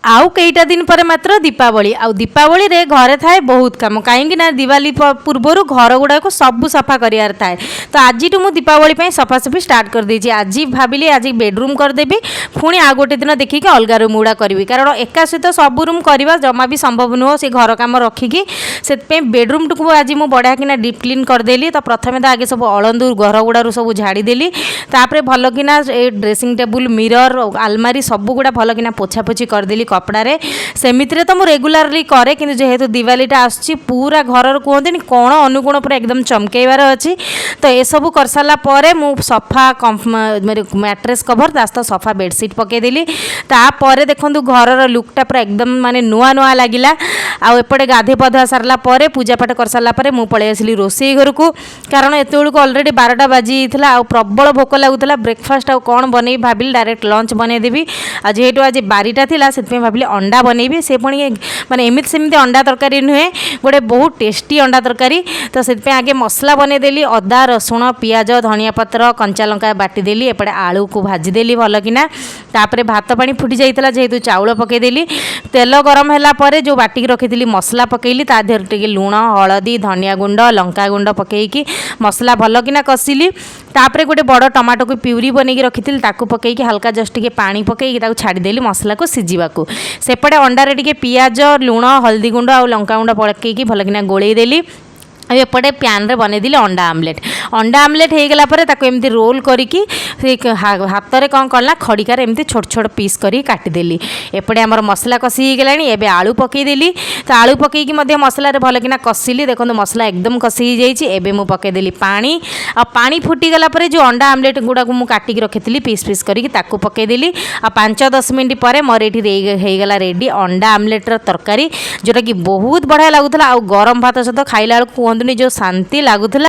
ଆଉ କେଇଟା ଦିନ ପରେ ମାତ୍ର ଦୀପାବଳି। ଆଉ ଦୀପାବଳିରେ ଘରେ ଥାଏ ବହୁତ କାମ, କାହିଁକି ନା ଦିୱାଲି ପୂର୍ବରୁ ଘର ଗୁଡ଼ାକୁ ସବୁ ସଫା କରିବାର ଥାଏ। ତ ଆଜିଠୁ ମୁଁ ଦୀପାବଳି ପାଇଁ ସଫାସଫି ଷ୍ଟାର୍ଟ କରିଦେଇଛି। ଆଜି ଭାବିଲି ଆଜି ବେଡ଼ରୁମ୍ କରିଦେବି, ପୁଣି ଆଉ ଗୋଟେ ଦିନ ଦେଖିକି ଅଲଗା ରୁମ୍ ଗୁଡ଼ା କରିବି, କାରଣ ଏକା ସହିତ ସବୁ ରୁମ୍ କରିବା ଜମା ବି ସମ୍ଭବ ନୁହଁ ସେ ଘର କାମ ରଖିକି। ସେଥିପାଇଁ ବେଡ଼ରୁମ୍ଟିକୁ ଆଜି ମୁଁ ବଢ଼ିଆକିନା ଡିପ୍ କ୍ଲିନ୍ କରିଦେଲି। ତ ପ୍ରଥମେ ତ ଆଗେ ସବୁ ଅଳନ୍ଧୁ ଘର ଗୁଡ଼ାରୁ ସବୁ ଝାଡ଼ିଦେଲି। ତାପରେ ଭଲକିନା ଏ ଡ୍ରେସିଂ ଟେବୁଲ୍, ମିରର୍, ଆଲମାରି ସବୁଗୁଡ଼ା ଭଲକିନା ପୋଛାପୋଛି କରିଦେଲି କପଡ଼ାରେ। ସେମିତିରେ ତ ମୁଁ ରେଗୁଲାରଲି କରେ, କିନ୍ତୁ ଯେହେତୁ ଦିୱାଲିଟା ଆସୁଛି, ପୁରା ଘରର କୁହନ୍ତିନି କୋଣ ଅନୁକୋଣ ପୁରା ଏକଦମ ଚମକେଇବାର ଅଛି। ତ ଏସବୁ କରିସାରିଲା ପରେ ମୁଁ ସଫା ମ୍ୟାଟ୍ରେସ୍ କଭର୍, ତା ସହିତ ସଫା ବେଡ଼ସିଟ୍ ପକାଇଦେଲି। ତାପରେ ଦେଖନ୍ତୁ, ଘରର ଲୁକ୍ଟା ପୁରା ଏକଦମ ମାନେ ନୂଆ ନୂଆ ଲାଗିଲା। ଆଉ ଏପଟେ ଗାଧୋଇ ପାଧୁଆ ସାରିଲା ପରେ, ପୂଜା ପାଠ କରିସାରିଲା ପରେ ମୁଁ ପଳେଇ ଆସିଲି ରୋଷେଇ ଘରକୁ, କାରଣ ଏତେବେଳକୁ ଅଲରେଡ଼ି 12ଟା ବାଜି ଯାଇଥିଲା ଆଉ ପ୍ରବଳ ଭୋକ ଲାଗୁଥିଲା। ବ୍ରେକଫାଷ୍ଟ ଆଉ କ'ଣ ବନେଇବି, ଭାବିଲି ଡାଇରେକ୍ଟ ଲଞ୍ଚ ବନେଇଦେବି। ଆଉ ଯେହେତୁ ଆଜି ବାରିଟା ଥିଲା, ସେଥିପାଇଁ ଭାବିଲି ଅଣ୍ଡା ବନେଇବି। ସେ ପୁଣି ମାନେ ଏମିତି ସେମିତି ଅଣ୍ଡା ତରକାରୀ ନୁହେଁ, ଗୋଟେ ବହୁତ ଟେଷ୍ଟି ଅଣ୍ଡା ତରକାରୀ। ତ ସେଥିପାଇଁ ଆଗେ ମସଲା ବନେଇଦେଲି। ଅଦା, ରସୁଣ, ପିଆଜ, ଧନିଆ ପତ୍ର, କଞ୍ଚା ଲଙ୍କା ବାଟିଦେଲି। ଏପଟେ ଆଳୁକୁ ଭାଜିଦେଲି ଭଲକିନା। ତାପରେ ଭାତ ପାଣି ଫୁଟି ଯାଇଥିଲା ଯେହେତୁ, ଚାଉଳ ପକାଇଦେଲି। ତେଲ ଗରମ ହେଲା ପରେ ଯେଉଁ ବାଟିକି ରଖିଥିଲି ମସଲା ପକାଇଲି। ତା ଦେହରେ ଟିକେ ଲୁଣ, ହଳଦୀ, ଧନିଆ ଗୁଣ୍ଡ, ଲଙ୍କା ଗୁଣ୍ଡ ପକାଇକି ମସଲା ଭଲକିନା କଷିଲି। ତାପରେ ଗୋଟେ ବଡ଼ ଟମାଟୋକୁ ପ୍ୟୁରି ବନେଇକି ରଖିଥିଲି, ତାକୁ ପକାଇକି ହାଲକା ଜଷ୍ଟ ଟିକେ ପାଣି ପକାଇକି ତାକୁ ଛାଡ଼ିଦେଲି ମସଲାକୁ ସିଝିବାକୁ। ସେପଟେ ଅଣ୍ଡାରେ ଟିକେ ପିଆଜ, ଲୁଣ, ହଳଦୀ ଗୁଣ୍ଡ ଆଉ ଲଙ୍କା ଗୁଣ୍ଡ ପକାଇକି ଭଲକିନା ଗୋଳେଇ ଦେଲି। ଆଉ ଏପଟେ ପ୍ୟାନ୍ରେ ବନେଇଦେଲି ଅଣ୍ଡା ଆମଲେଟ୍। ଅଣ୍ଡା ଆମଲେଟ୍ ହେଇଗଲା ପରେ ତାକୁ ଏମିତି ରୋଲ୍ କରିକି ସେ ହାତରେ କ'ଣ କଲା, ଖଡ଼ିକାରେ ଏମିତି ଛୋଟ ଛୋଟ ପିସ୍ କରିକି କାଟିଦେଲି। ଏପଟେ ଆମର ମସଲା କଷି ହେଇଗଲାଣି। ଏବେ ଆଳୁ ପକାଇଦେଲି। ତ ଆଳୁ ପକାଇକି ମଧ୍ୟ ମସଲାରେ ଭଲକିନା କଷିଲି। ଦେଖନ୍ତୁ, ମସଲା ଏକଦମ କଷି ହେଇଯାଇଛି। ଏବେ ମୁଁ ପକାଇଦେଲି ପାଣି। ଆଉ ପାଣି ଫୁଟିଗଲା ପରେ ଯେଉଁ ଅଣ୍ଡା ଆମଲେଟ୍ ଗୁଡ଼ାକୁ ମୁଁ କାଟିକି ରଖିଥିଲି ପିସ୍ ପିସ୍ କରିକି, ତାକୁ ପକାଇଦେଲି। ଆଉ 5-10 ମିନିଟ୍ ପରେ ମୋର ଏଇଠି ହେଇଗଲା ରେଡ଼ି ଅଣ୍ଡା ଆମଲେଟ୍ର ତରକାରୀ, ଯେଉଁଟାକି ବହୁତ ବଢ଼ିଆ ଲାଗୁଥିଲା। ଆଉ ଗରମ ଭାତ ସହିତ ଖାଇଲା ବେଳକୁ କୁହନ୍ତୁନି ଯେଉଁ ଶାନ୍ତି ଲାଗୁଥିଲା।